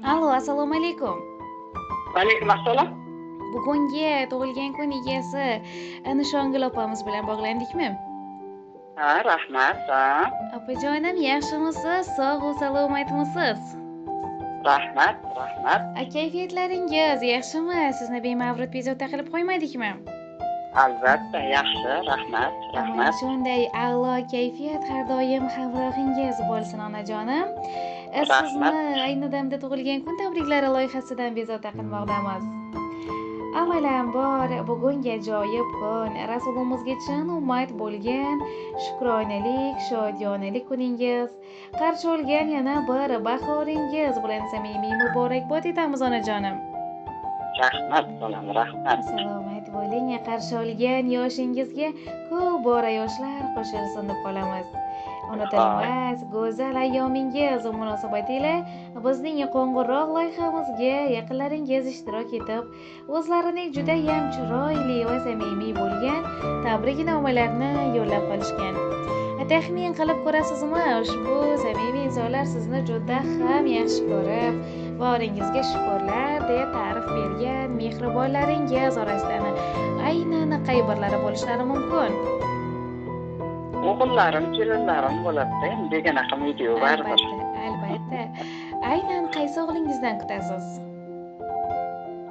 Alo, assalomu alaykum. Alaykum assalom. Bugungi tug'ilgan kun egasi Nishongul opamiz bilan bog'landikmi? Ha, rahmat. Ha. Opajonim, yaxshimisiz? Sog' salomatmisiz? Rahmat, rahmat. Kayfiyatlaringiz yaxshimi? Sizni bemavrid bezovta qilib qo'ymadikmi? Albatta, yaxshi, rahmat, rahmat. Shunday a'lo kayfiyat har doim hamrohingiz bo'lsin, onajonim. Sizni ayni damda tug'ilgan kun tabriklari loyihasidan bezovta qilmoqdamiz. Avvalambor, bugungi ajoyib kun, Rasulimizga chin ummat bo'lgan shukronalik, shodiyonalik kuningiz, qarshi olgan yana bir bahoringiz bilan samimiy muborakbod etamiz, onajonim. Rahmat, bolam, rahmat. Salomat bo'ling, qarshi olgan yoshingizga ko'p bora yoshlar qo'shilsin deb qolamiz. Unutilmas go'zal ayyomingiz munosabati ila bizning qo'ng'iroq loyihamizga yaqinlaringiz ishtirok etib, o'zlarining judayam chiroyli va samimiy bo'lgan tabriknomalarni yo'llab qolishgan. Taxmin qilib ko'rasizmi, ushbu samimiy insonlar sizni juda ham yaxshi ko'rib, boringizga shukurlar deya ta'rif bergan mehribonlaringiz orasidan aynan qay birlari bo'lishlari mumkin? O'g'illarim, kelinlarim bo'ladi-da, endi begona qilmaydi-yu baribir. Albatta, albatta. Aynan qaysi o'g'lingizdan kutasiz?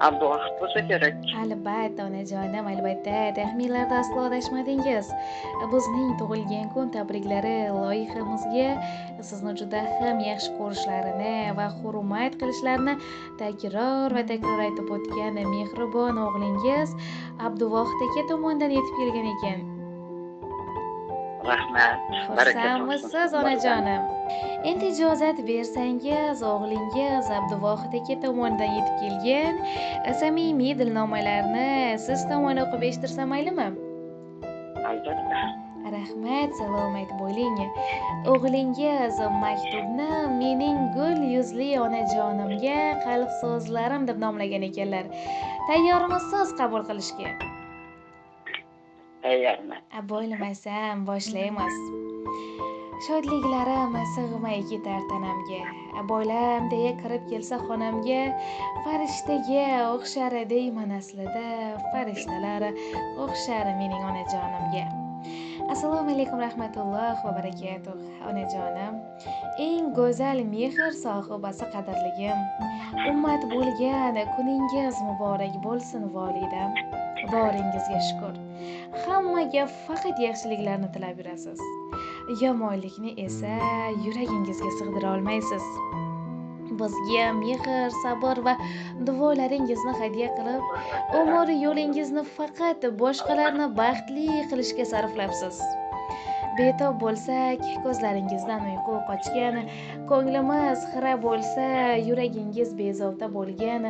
Abduvohid bo'lsa kerak. Albatta, onajonim, albatta. Taxminlarda aslo adashmadingiz. Bizning tug'ilgan kun tabriklari loyihamizga sizni juda ham yaxshi ko'rishlarini va hurmat qilishlarini takror va takror aytib o'tgan mehribon o'g'lingiz Abduvohid aka tomonidan yetib kelgan ekan. Rahmat. Xursandmisiz, onajonim? Endi ijozat bersangiz, o'g'lingiz Abduvohid aka tomonidan yetib kelgan samimiy dilnomalarni siz tomon o'qib eshittirsam maylimi? Albatta. Rahmat, salomat bo'ling. O'g'lingiz maktubni mening gul yuzli onajonimga qalb so'zlarim deb nomlagan ekanlar. Tayyormisiz qabul qilishga? Tayyorman. Bo'lmasam boshlaymiz. Shodliklarim sig'may ketar tanamga. Bolam deya kirib kelsa xonamga, farishtaga o'xshar deyman aslida, farishtalar o'xshar mening onajonimga. Assalomu alaykum rahmatulloh va barakatuh, onajonim. Eng go'zal mehr sohibasi qadrligim. Ummat bo'lgan kuningiz muborak bo'lsin, volidam. Boringizga shukur. Hammaga faqat yaxshiliklarni tilab yurasiz. Yomonlikni esa yuragingizga sig'dira olmaysiz. Bizga mehr, sabr va duolaringizni hadya qilib, umr yo'lingizni faqat boshqalarni baxtli qilishga sarflabsiz. Betob bo'lsak, ko'zlaringizdan uyqu qochgan, ko'nglimiz xira bo'lsa, yuragingiz bezovta bo'lgan,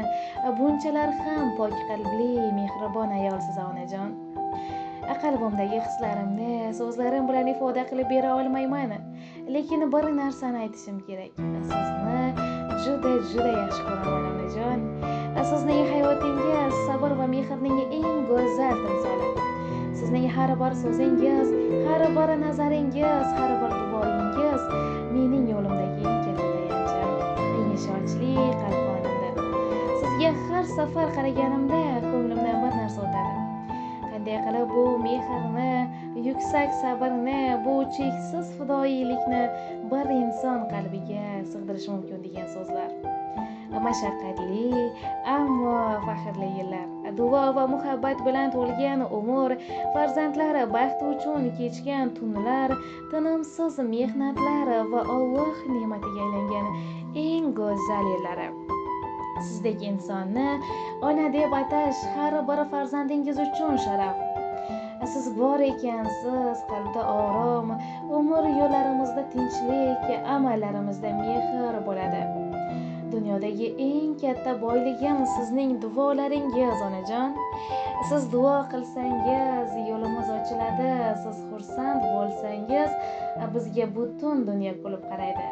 bunchalar ham pok qalbli, mehribon ayolsiz, onajon. Qalbimdagi hislarimni so'zlarim bilan ifoda qilib bera olmayman. Lekin bir narsani aytishim kerak. Sizni juda juda yaxshi ko'raman, onajon. Sizning hayotingiz sabr va mehrning eng go'zal timsoli. Sizning har bir so'zingiz, har bir nazaringiz, har bir duoyingiz mening yo'limdagi eng katta tayanchim, eng ishonchli qalqonimdir. Sizga har safar qaraganimda ko'nglimdan bir narsa o'tadi. Qanday qilib bu mehrni, yuksak sabrni, bu cheksiz fidoyilikni bir inson qalbiga sig'dirish mumkin degan so'zlar. Mashaqqatli, ammo faxrli yillar, duo va muhabbat bilan to'lgan umr, farzandlar baxti uchun kechgan tunlar, tinimsiz mehnatlar va Alloh ne'matiga aylangan eng go'zal yillari. Sizdek insonni ona deb atash har bir farzandingiz uchun sharaf. Siz bor ekansiz, qalbda orom, umr yo'llarimizda tinchlik, amallarimizda mehr bo'ladi. Dunyodagi eng katta boyligim sizning duolaringiz, onajon. Siz duo qilsangiz, yo'limiz ochiladi. Siz xursand bo'lsangiz, bizga butun dunyo kulib qaraydi.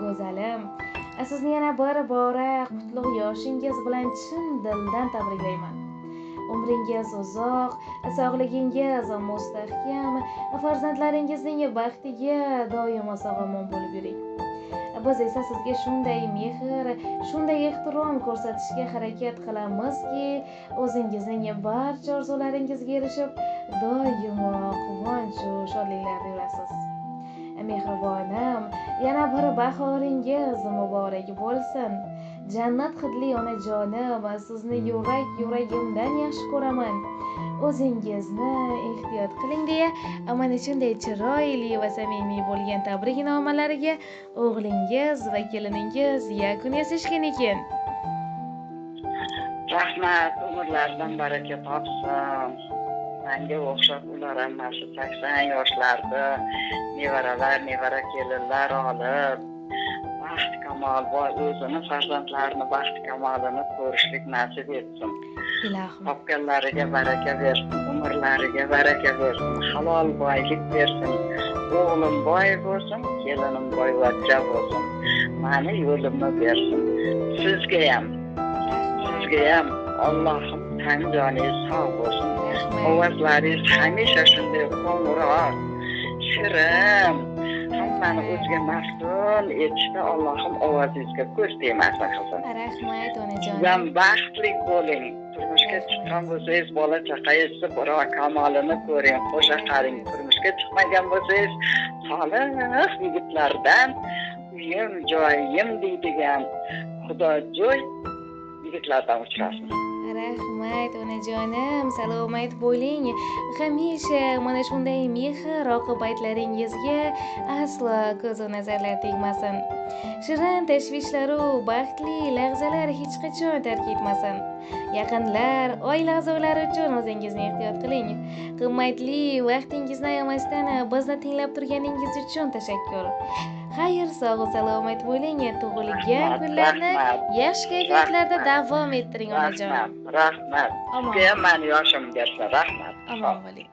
Go'zalim, sizni yana bir bora qutlug' yoshingiz bilan chin dildan tabriklayman. Umringiz uzoq, sog'ligingiz mustahkam, farzandlaringizning baxtiga doimo sog'-omon bo'lib yuring. Biz esa sizga shunday mehr, shunday ehtirom ko'rsatishga harakat qilamizki, o'zingizning barcha orzularingizga erishib, doimo quvonch va shodliklarda yurasiz. Mehribonim, yana bir bahoringiz muborak bo'lsin. Jannat hidli onajonim, sizni yuragimdan yaxshi ko'raman. O'zingizni ehtiyot qiling deya mana shunday chiroyli va samimiy bo'lgan tabriknomalariga o'g'lingiz va keliningiz yakun yasashgan ekan. Rahmat, umrlaridan baraka topsin. Menga o'xshab ular ham mana shu 80 yoshlarda nevaralar, nevara kelinlar olib, baxt kamol va o'zini farzandlarini baxt kamolini ko'rishlik nasib etsin. Ilohim. Topganlariga baraka bersin, umrlariga baraka bersin, halol boylik bersin. O'g'lim boy bo'lsin, kelinim boyvachcha bo'lsin. Mani yo'limni bersin. Sizga ham Allohim tan joningiz sog' bo'lsin. Ovozlaringiz hamisha shunday qo'ng'iroq, shirin, hammani o'ziga maftun etishda Allohim ovozingizga ko'z tegmasin qizim. Rahmat onajonim. Siz ham baxtli bo'ling. Turmushga chiqqan bo'lsangiz, bola chaqangizni biror kamolini ko'ring, qo'sha qaring. Turmushga chiqmagan bo'lsangiz, solih yigitlardan uyim, joyim deydigan xudojo'y yigitlardan uchrasin. Rahmat onajonim, salomat bo'ling. Hamisha mana shunday mehr oqibatlaringizga aslo ko'z nazarlar tegmasin. Shirin tashvishlaru baxtli lahzalar hech qachon tark etmasin. Yaqinlar, oila a'zolari uchun o'zingizni ehtiyot qiling. Qimmatli vaqtingizni ayamasdan bizni tinglab turganingiz uchun tashakkur. Xayr, sog' va salomat bo'ling. Tug'ilgan kunlarni yaxshi kayfiyatlarda davom ettiring onajonim. Rahmat. Sizga ham mani yoshim bersin. Rahmat. Omon bo'ling.